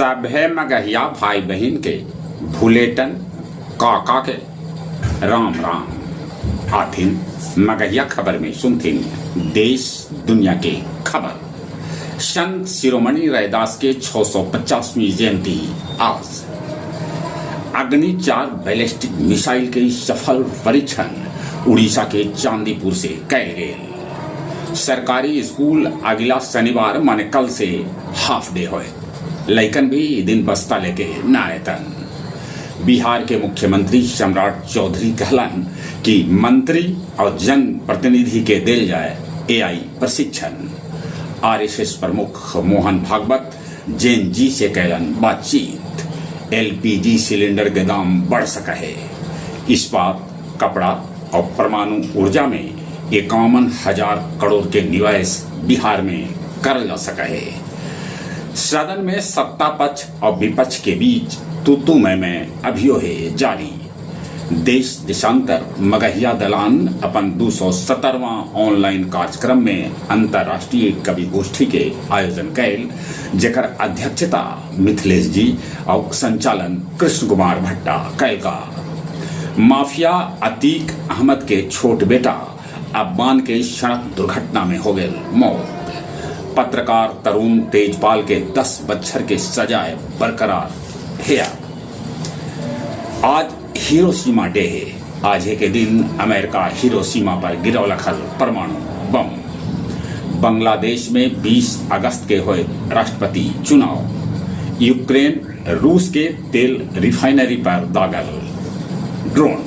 सभे मगहिया भाई बहिन के भुलेटन काका के राम राम। आथिन मगहिया खबर में सुनथिन देश दुनिया के खबर। संत शिरोमणि रैदास के 650वीं जयंती आज। अग्नि 4 बैलिस्टिक मिसाइल के सफल परीक्षण उड़ीसा के चांदीपुर से कैल गेल। सरकारी स्कूल अगला शनिवार माने कल से हाफ डे होए, लइकन भी ई दिन बस्ता लेके न आयतन। बिहार के मुख्यमंत्री सम्राट चौधरी कहलन कि मंत्री और जन प्रतिनिधि के दिल जाए एआई प्रशिक्षण। आरएसएस प्रमुख मोहन भागवत जेन जी से कैलन बातचीत। एलपीजी सिलेंडर के दाम बढ़ सका है। इस्पात, कपड़ा और परमाणु ऊर्जा में 51,000 करोड़ के निवेश बिहार में कर जा सका है। सदन में सत्ता पक्ष और विपक्ष के बीच तू मैं अभियो है जारी। देश देशांतर मगहिया दलान अपन 270वां ऑनलाइन कार्यक्रम में अंतर्राष्ट्रीय कवि गोष्ठी के आयोजन कैल, जेकर अध्यक्षता मिथिलेश जी और संचालन कृष्ण कुमार भट्टा कैल का। माफिया अतीक अहमद के छोट बेटा अब्बान के सड़क दुर्घटना में हो गए मौत। पत्रकार तरुण तेजपाल के 10 बच्छर के सजाए बरकरार है। आज हिरोशिमा डे है। आज के दिन अमेरिका हिरोशिमा पर गिरौलखल परमाणु बम। बांग्लादेश में 20 अगस्त के हुए राष्ट्रपति चुनाव। यूक्रेन रूस के तेल रिफाइनरी पर दागल ड्रोन।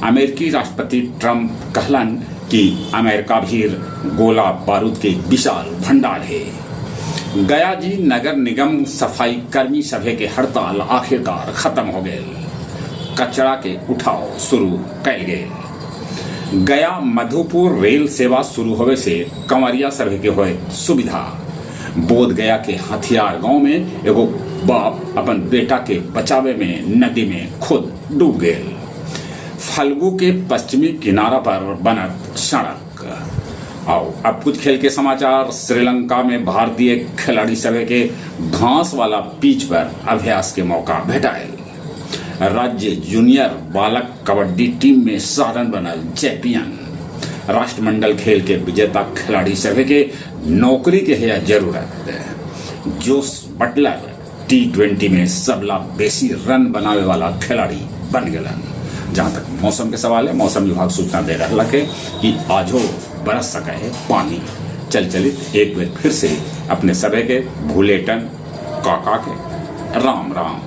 अमेरिकी राष्ट्रपति ट्रंप कहलन कि अमेरिका भीर गोला बारूद के विशाल भंडार है। गया जी नगर निगम सफाई कर्मी सभे के हड़ताल आखिरकार खत्म हो गए, कचरा के उठाव शुरू कैल गए। गया मधुपुर रेल सेवा शुरू होवे से कंवरिया सभे के होए सुविधा। बोध गया के हथियार गांव में एगो बाप अपन बेटा के बचावे में नदी में खुद डूब गए। फल्गु के पश्चिमी किनारा पर बनत सड़क। आओ अब कुछ खेल के समाचार। श्रीलंका में भारतीय खिलाड़ी सभे के घास वाला पिच पर अभ्यास के मौका भेटायल। राज्य जूनियर बालक कबड्डी टीम में सारण बनल चैंपियन। राष्ट्रमंडल खेल के विजेता खिलाड़ी सभे के नौकरी के है जरूरत। जोस बटलर T20 में सबला बेसी रन बनावे वाला खिलाड़ी बन गलन। जहां तक मौसम के सवाल है, मौसम विभाग सूचना दे रहा है कि आजो बरस सका है पानी। चल चलित एक बार फिर से अपने सभे के भूलेटन काका के राम राम।